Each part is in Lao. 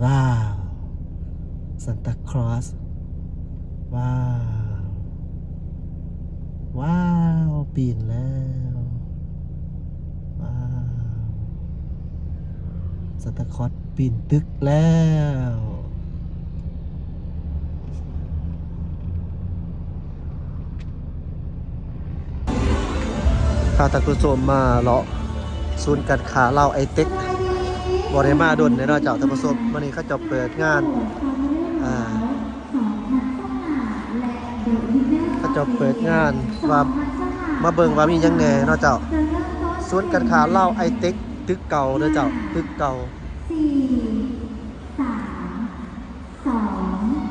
ວ້າວ ຊານຕາຄລອສ ວ້າວ ວ້າວ ປີນແລ້ວ ວ້າວ ຊານຕາຄລອສປີນຕຶກແລ້ວ. ພາທ່ານຜູ້ຊົມມາເລາະສູນການຄ້າລາວໄອເຕັກ ບໍ່ໄດ້ມາດົນເດ້ເນາະເຈົ້າທ່ານຜູ້ຊົມ. ມື້ນີ້ເຂົາເຈົ້າເປີດງານ ອ່າ ເຂົາເຈົ້າເປີດງານວ່າ ມາເບິ່ງວ່າມີຫຍັງແດ່ເນາະເຈົ້າ. ສູນການຄ້າລາວໄອເຕັກ ຕຶກເກົ່າເດີເຈົ້າ ຕຶກເກົ່າ.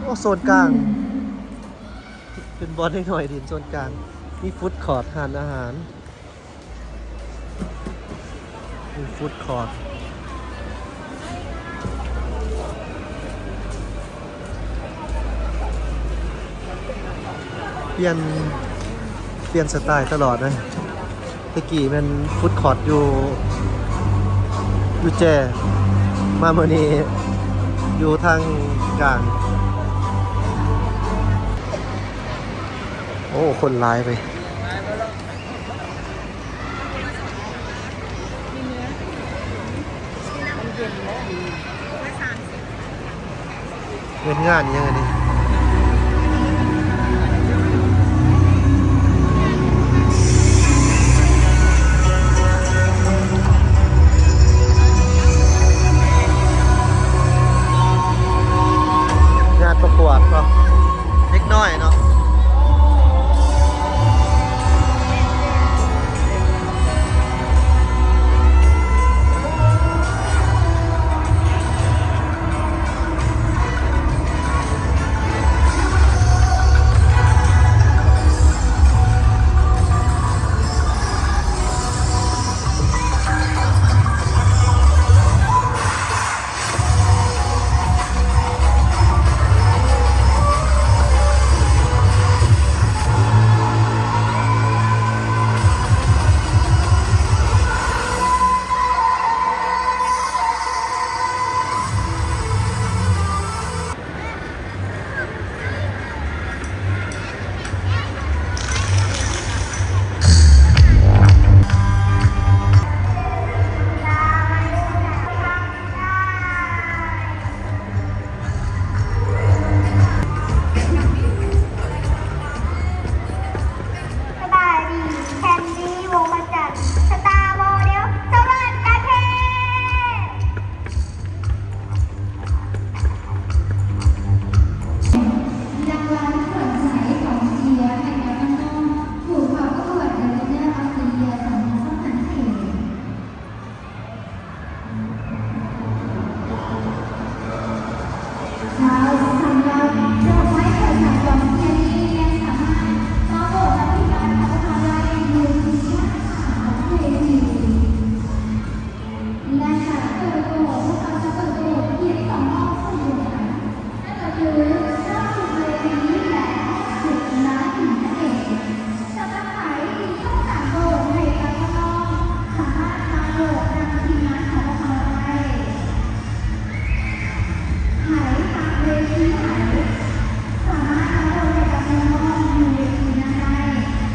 ໂອ້ ໂຊນກາງ ເປັນບ່ອນເດັກນ້ອຍຫຼິ້ນໂຊນກາງ ມີຟູດຄອດ ຮ້ານອາຫານ ມີຟູດຄອດ ປ່ຽນ ປ່ຽນສະໄຕລ໌ຕະຫຼອດເລີຍ. ແຕ່ກີ້ແມ່ນຟູດຄອດຢູ່ ຢູ່ແຈ ມາມື້ນີ້ຢູ່ທາງກາງ. ໂອ້ ຄົນຫຼາຍເວີຍ. ເປັນງານອີ່ຫຍັງອັນນີ້? ງານປະກວດເນາະ ເດັກນ້ອຍເນາະ. ສະບາຍດີ ແຄນດີ ວົງພະຈັນ ສະຕາໂມເດວ ສະຫວັນນະເຂດ. ລາງວັນຂວັນໃຈກອງເຊຍໃຫ້ກັບນ້ອງໆ ຜູ້ເຂົ້າປະກວດ The Winner of the Year ສອງພັນຊາວຫ້າເຂດ. ເຈົ້າ ສຳລັບດອກໄມ້ຂວັນໃຈກອງເຊຍນີ້ ຍັງສາມາດມາໂຫວດນຳທີມງານຂອງພວກເຮົາໄດ້ຢູ່ທີ່ດ້ານຂ້າງຂອງເວທີ. ແລະ ຈະເປີດໂຫວດ ພວກເຮົາຈະເປີດໂຫວດພຽງສອງຮອບເທົ່ານັ້ນ ນັ້ນກໍຄືຮອບສຸດເວທີ ແລະ ຮອບສຸດລາຍຫີນນັ້ນເອງ. ສຳລັບໃຜທີ່ຕ້ອງການໂຫວດໃຫ້ກັບນ້ອງໆ ສາມາດມາໂຫວດນຳທີມງານຂອງພວກເຮົາໄດ້. ໃຜຕາມເວທີໃດ ສາມາດມາໂຫວດໃຫ້ກັບນ້ອງໆຢູ່ເວທີນັ້ນໄດ້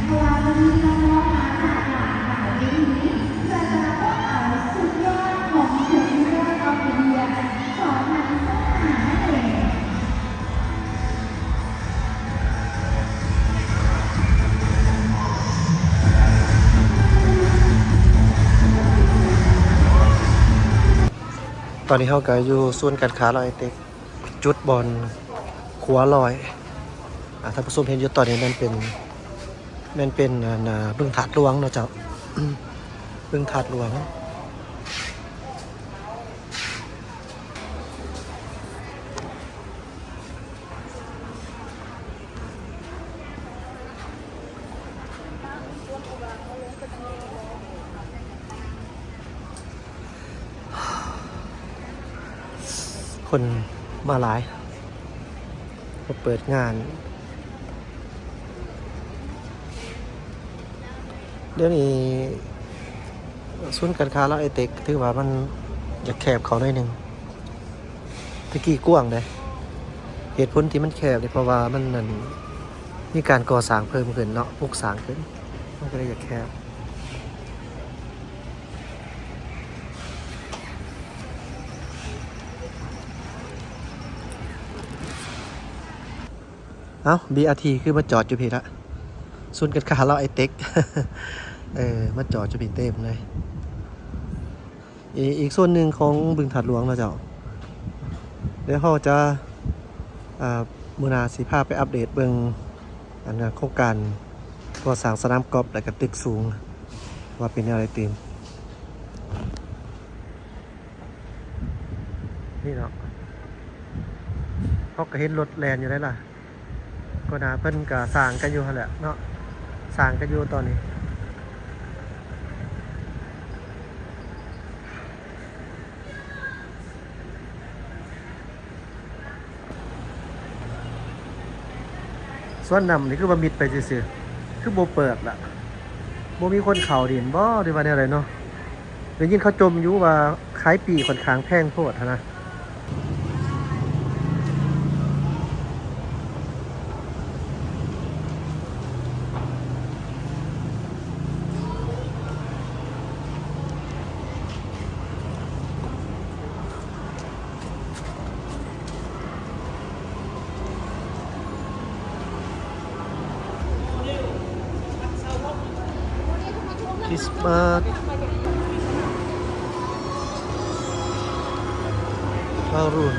ເພາະວ່າມື້ນີ້ນ້ອງໆມາຈາກຫຼາກຫຼາຍເວທີ ເພື່ອຈະມາກວດເອົາສຸດຍອດຂອງ The Winner of the Year ສອງພັນຊາວຫ້ານັ້ນເອງ. ຕອນນີ້ເຮົາກໍຢູ່ສູນການຄ້າລາວໄອເຕັກ ຈຸດບ່ອນຂົວລອຍ ອາ ທ່ານຜູ້ຊົມເຫັນຢູ່ຕອນນີ້ແມ່ນເປັນ ແມ່ນເປັນ ອັນ ອາ ບຶງທາດຫຼວງເນາະເຈົ້າ ບຶງທາດຫຼວງ. ຄົນມາຫຼາຍ ມາເປີດງານ. ດຽວນີ້ສູນການຄ້າລາວໄອເຕັກ ຖືວ່າມັນຢາກແຄບເຂົ້າໜ້ອຍໜຶ່ງ. ແຕ່ກີ້ກວ້າງເດ້. ເຫດຜົນທີ່ມັນແຄບນີ້ ເພາະວ່າມັນນັ້ນ ມີການກໍ່ສ້າງເພີ່ມຂຶ້ນເນາະ, ປຸກສ້າງຂຶ້ນ ມັນກໍເລີຍຢາກແຄບ. ເອົ້າ ບີອາທີ ຄືມາຈອດຢູ່ພີ້ລະ, ສູນການຄ້າລາວໄອເຕັກ ເອີ ມາຈອດຢູ່ພີ້ເຕັມເລີຍ. ອີ ອີກສ່ວນໜຶ່ງຂອງບຶງທາດຫຼວງເນາະເຈົ້າ. ດຽວເຮົາຈະ ອ່າ ມື້ໜ້າຊິພາໄປອັບເດດເບິ່ງ ອັນ ໂຄງການກໍ່ສ້າງສະໜາມກອບ ແລ້ວກະຕຶກສູງ ວ່າເປັນແນວໃດຕື່ມ. ນີ້ເນາະ ເຮົາກະເຫັນລົດແລ່ນຢູ່ໃດ໋ລະ. ກໍໜ້າເພິ່ນກະສ້າງກັນຢູ່ຫັ້ນແຫຼະເນາະ, ສ້າງກັນຢູ່ຕອນນີ້. ສວນນ້ຳນີ້ຄືວ່າມິດໄປຊື່ໆ ຄືບໍ່ເປີດລະ, ບໍ່ມີຄົນເຂົ້າດິນບໍ ຫຼືວ່າແນວໃດເນາະ? ໄດ້ຍິນເຂົາຈົ່ມຢູ່ວ່າຂາຍປີ້ຂ້ອນຂ້າງແພງໂພດຫັ້ນນະ. ຄຣິສມາສ ບາຣູນ.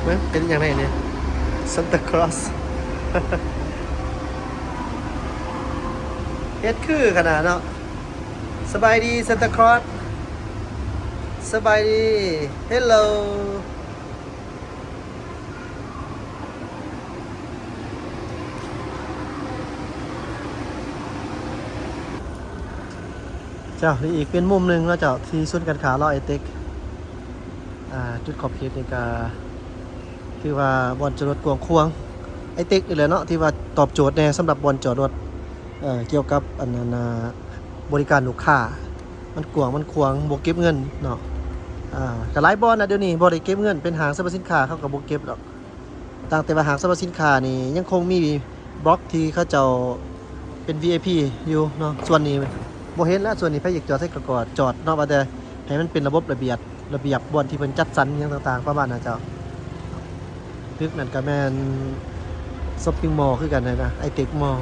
ເບິ່ງເປັນຫຍັງແດ່ນີ້ ຊານຕາຄລອສ ເຮັດຄືຂະໜາດເນາະ. ສະບາຍດີ ຊານຕາຄລອສ ສະບາຍດີ ເຮລໂລ. ເຈົ້າ ນີ້ອີກເປັນມຸມໜຶ່ງເນາະເຈົ້າ ທີ່ສູນການຄ້າລາວໄອເຕັກ. ອ່າ ຈຸດຂອບເຂດນີ້ກະຖືວ່າບ່ອນຈອດລົດກວ້າງຂວາງ ໄອເຕັກນີ້ແຫຼະເນາະ ທີ່ວ່າຕອບໂຈດແດ່ສຳລັບບ່ອນຈອດລົດ ເອີ ກ່ຽວກັບອັນນັ້ນ ອ່າ ບໍລິການລູກຄ້າ ມັນກວ້າງມັນຂວາງ ບໍ່ເກັບເງິນເນາະ. ອ່າ ກະຫຼາຍບ່ອນນະ ດຽວນີ້ບໍ່ໄດ້ເກັບເງິນ ເປັນຫ້າງສຳພະສິນຄ້າເຂົາກະບໍ່ເກັບດອກ. ຕ່າງແຕ່ວ່າຫ້າງສຳພະສິນຄ້ານີ້ຍັງຄົງມີບລັອກທີ່ເຂົາເຈົ້າເປັນ ວີໄອພີ ຢູ່ເນາະ. ສ່ວນນີ້ບໍ່ເຫັນລະ, ສ່ວນນີ້ໃຜຢາກຈອດໃສກະຈອດເນາະ, ວ່າແຕ່ໃຫ້ມັນເປັນລະບົບລະບຽບ ລະບຽບບ່ອນທີ່ເພິ່ນຈັດສັນຫຍັງຕ່າງໆ ປະມານນັ້ນເຈົ້າ. ຕຶກນັ້ນກະແມ່ນຊັອບປິງມໍລຄືກັນນະ ໄອເຕັກມໍລ.